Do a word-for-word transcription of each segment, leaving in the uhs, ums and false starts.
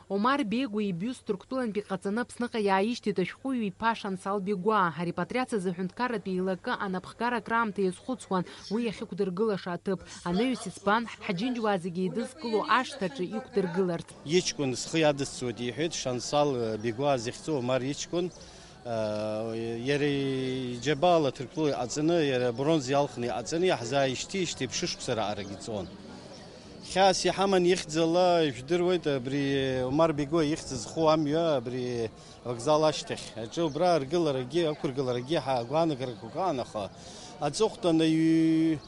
Омар Бегәа ибиуст Ҭырқәтәылантәи иҟаҵаны Аԥсныҟа иааишьҭит ашәҟәыҩҩы иԥа Шансал Бегәаа. Арепатриациазы аҳәынҭқарратә еилакы анапхгара акраамҭа иазхәыцуан уи иахьықәдыргылаша аҭыԥ. Анаҩс избан, ҳаџьынџьуаа зегьы еидызкыло ашҭаҿы иқәдыргыларц. Иҷкәын схы иадысҵоит, иҳәеит Шансал Бегәаа зыхьӡу Омар иҷкәын. Иара иџьабаала Ҭырқәтәыла иҟаҵаны, иара абронз иалхны иҟаҵаны иаҳзааишьҭижьҭеи ԥшышықәса раҟарагь иҵон. Хьаас иҳаман ихьӡала, ижәдыруеит, абри Омар Бегәаа ихьӡ зху амҩа, абри авокзал ашьҭахь аҿы убра аргыларагьы, ақәыргыларагьы ҳа агәаанагарақәак аан, аха аҵыхәтәан аҩ-,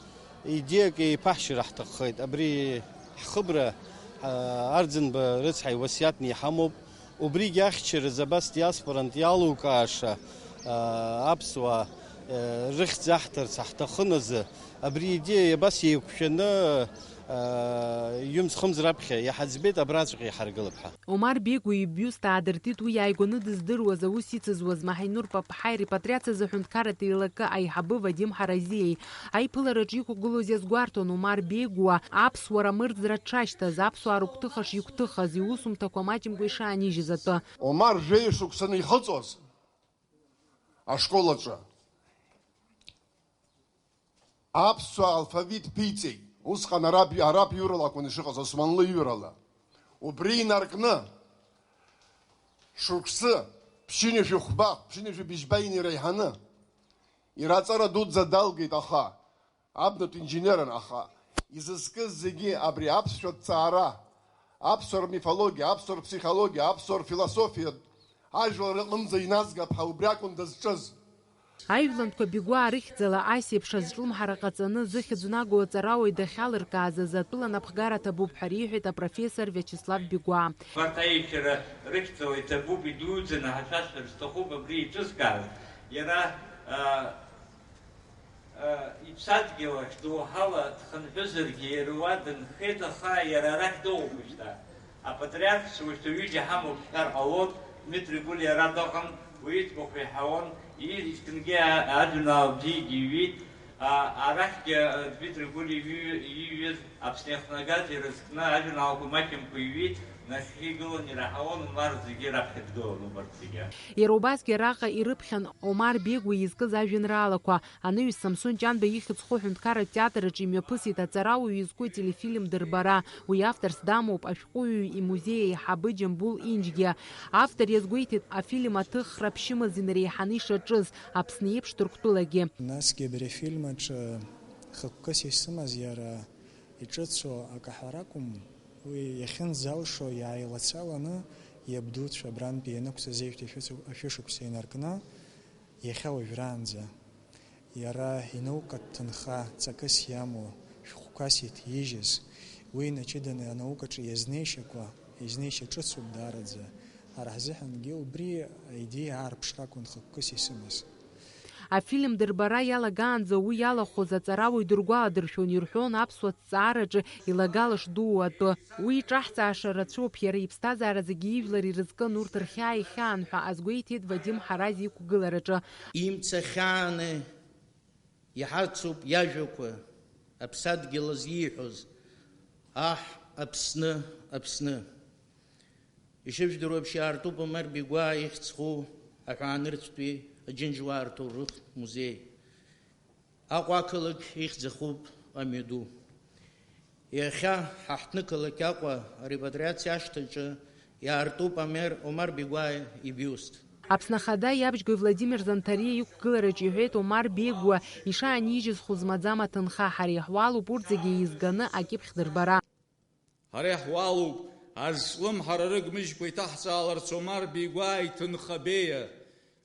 идеиак еиԥаҳшьыр ҳҭаххеит. Абри ҳхыбра, а, Арӡынба рыцҳа иуасиаҭны иҳамоуп. Убригь ахьчараз абас диаспорантә иалукааша, а, аԥсуаа, а, рыхьӡ аҳҭарц ҳҭахын азы, абри идеиа абас еиқәшәаны, а, ҩымз-хымз раԥхьа иҳаӡбеит, абраҵәҟьа иҳаргылап ҳәа. Омар Бегәа ибиуст аадыртит уи иааигәаны дыздыруаз, аус ицызуаз Маҳаинур Папҳаи репатриациазы аҳәынҭқарратә еилакы аиҳабы Вадим Ҳаразиеи. Аиԥылараҿы иқәгылоз иазгәарҭон Омар Бегәа аԥсуара мырӡра дшашьҭаз, аԥсуаа рыгәҭыха шигәҭыхаз, иусумҭақәа маҷымкәа ишаанижьыз атәы. Омар жәеиза шықәсаны ихыҵуаз ашкол аҿы аԥсуа алфавит ԥиҵеит. Усҟан араб, араб иҩрала акәын ишыҟаз, османлы иҩрала. Убри инаркны, шықәсы ԥшьынҩажәи хәба, ԥшьынҩажәи быжьба инеиреиҳаны, иара аҵара дуӡӡа далгеит, аха абнатә инженерын, аха изызкыз зегьы абри аԥсшәа ҭҵаара, аԥсуа рмифологиа, аԥсуа рԥсихологиа, аԥсуа рфилософиа ажәлар рҟынӡа иназгап ҳәа убри акәын дазҿыз. Аҩлантәқәа Бегәаа рыхьӡала ас еиԥш азҿлымҳара ҟаҵаны, зыхьӡ наго аҵарауаҩ дахьалыркааз азы атәыла напхгара ҭабуп ҳәа реиҳәеит апрофессор Виачеслав Бегәаа. Убарҭ аишьара рыхьӡала иҭабуп, идуӡӡаны ҳашәасҳәар сҭахуп абри еиҿызкааз. Иара, а, а, иԥсадгьыл ахь доуҳала дхынҳәызаргьы, иара уа дынхеит, аха иара арахь дыҟоуп шьҭа. Апатриархцәа ушьҭа ҩыџьа ҳамоуп сҳәар ҟалоит, Дмитри Гәлиа ара дыҟан, уи иӡбахә иаҳауан, иизегьы зқьынгьы а-, ажәеинраала бзиагьы иҩит, а, арахьгьы, а, Дмитри Гәлиа иҩ-, иҩыз Аԥсны иахнагаз ирызкны ажәеинраалақәа маҷымкәа иҩит, нахьхьи игылан ираҳауан, Омар зегьы раԥхьа дгылан убарҭ зегьы. Иара убасгьы араҟа ирыԥхьан Омар Бегәа изкыз ажәеинраалақәа, Анаҩс Самсон Ҷанба ихьӡ зху аҳәынҭқарратә театр аҿы имҩаԥысит аҵарауаҩ изку ателефильм Дырбара. Уи авторс дамоуп ашәҟәыҩҩы имузеи аиҳабы Џьамбул Инџьгьа. Автор иазгәеиҭеит, афильм аҭыхра ԥшьымаз инареиҳаны ишаҿыз, Аԥсны еиԥш Ҭырқәтәылагьы. Насгьы абри афильм аҿы хықәкыс исымаз иара иҿыцу акы аҳәара акәым, уи иахьынӡалшо иааилацаланы иабдуцәа абрантәи ианықәҵазеижьҭеи ашәышықәса инаркны, иахьа уажәраанӡа иара инаукатә ҭынха ҵакыс иамоу, шәҟәқәас иҭижьыз, уи инаҷыданы анаукаҿы иазнеишьақәа, изнеишьа ҿыцуп даараӡа. Ҳара ҳзыҳәангьы убри аидеиа аарԥшра акәын хықәкыс исымаз. Афильм дырбара иалагаанӡа уи иалахәыз аҵарауаҩ дыргәаладыршәон, ирҳәон аԥсуа ҭҵаараҿы илагала шдуу атәы. Уи иҿаҳҵааша рацәоуп, иара иԥсҭазаара зегьы ижәлар ирызкын, урҭ рхьаа ихьаан ҳәа азгәеиҭеит Вадим Ҳараз иқәгылараҿы. Имцахьааны иҳацуп иажәақәа, аԥсадгьыл азы ииҳәоз, аҳ, Аԥсны, Аԥсны. Ишыжәдыруа еиԥш, иаартуп Омар Бегәаа ихьӡ зху аҳәаанырцәтәи Аџьынџьуаа рҭоурыхтә музеи. Аҟәа ақалақь ихьӡ ахуп амҩаду. Иахьа ҳа ҳҭнықалақь Аҟәа арепатриациа ашҭаҿы иаартуп Омер-, Омар Бегәаа ибиуст. Аԥсны Ахада иабжьгои Владимир Занҭариа иқәгылараҿы иҳәеит Омар Бегәа ишаанижьыз хәы змаӡам аҭынха, ҳара иаҳуалуп урҭ зегьы еизганы акьыԥхь дырбара. Ҳара иаҳуалуп, азҿлымҳара рыгмыжькәа иҭаҳҵааларц Омар Бегәаа иҭынха беиа,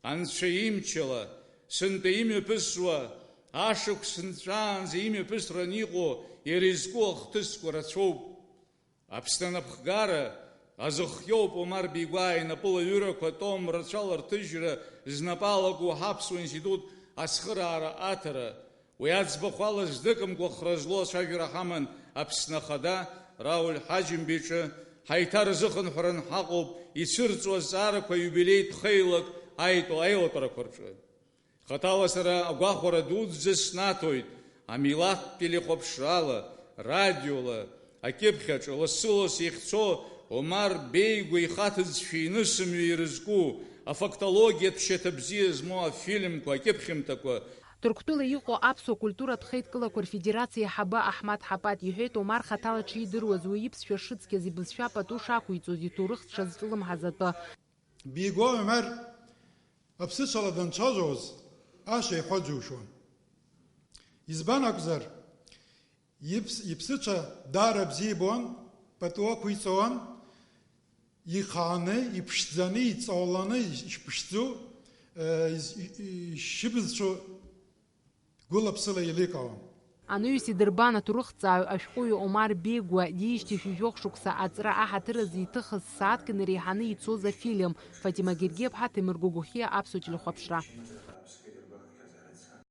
Анцәа имчала, сынтәа имҩаԥысуа, ашықәс нҵәаанӡа имҩаԥысран иҟоу, иара изку ахҭысқәа рацәоуп. Аԥсны анапхгара азыхиоуп Омар Бегәаа инапылаҩырақәа том рацәала рҭыжьра знапы алаку ҳаԥсуа институт ацхыраара аҭара, Уи аӡбахә ала зныкымкәа хра злоу ацәажәара ҳаман Аԥсны Ахада Рауль Ҳаџьымба иҿы, ҳаиҭарзыхынҳәран ҳаҟоуп ицәырҵуа азҵаарақәа аиубилеитә хеилак аитәу аилатәарақәа рҿы. Хаҭала сара агәахәара дуӡӡа снаҭоит, амилаҭтә телехәаԥшрала, радиола, акьыԥхь аҿы лассы-лассы ихьцо Омар Беигәа ихаҭыӡшәа инысымҩа ирызку, афактологиатә шьаҭа бзиа змоу афильмқәа, акьыԥхьымҭақәа. Ҭырқәтәыла иҟоу аԥсуа культуратә хеидкылақәа рфедерациа аиҳабы Аҳмаҭ Ҳапат иҳәеит, Омар хаҭала дшидыруаз, уи иԥсшәа шыцқьаз, ибызшәа пату шақәиҵоз, иҭоурых дшазҿлымҳаз атәы. Беигәа Омар аԥсыцәала данцәажәоз аша ихәа џьушьон. Избан акәзар, иԥс-, иԥсыцәа даара бзиа ибон, пату ақәиҵауан, ихааны, иԥшӡаны, иҵауланы, ишԥшӡоу, э, из-, и-, и-, ишыбызцәоу гәыла-ԥсыла еиликаауан. Анаҩс идырбан аҭоурыхҭҵааҩ ашәҟәыҩҩы Омар Беигәа диижьҭеи шәи жәохә шықәса аҵра аҳаҭыр азы иҭыхыз ссааҭк инареиҳаны ицоз афильм. Фатима Гергиаԥҳа, Ҭемыр Гогохиа, Аԥсуа телехәаԥшра.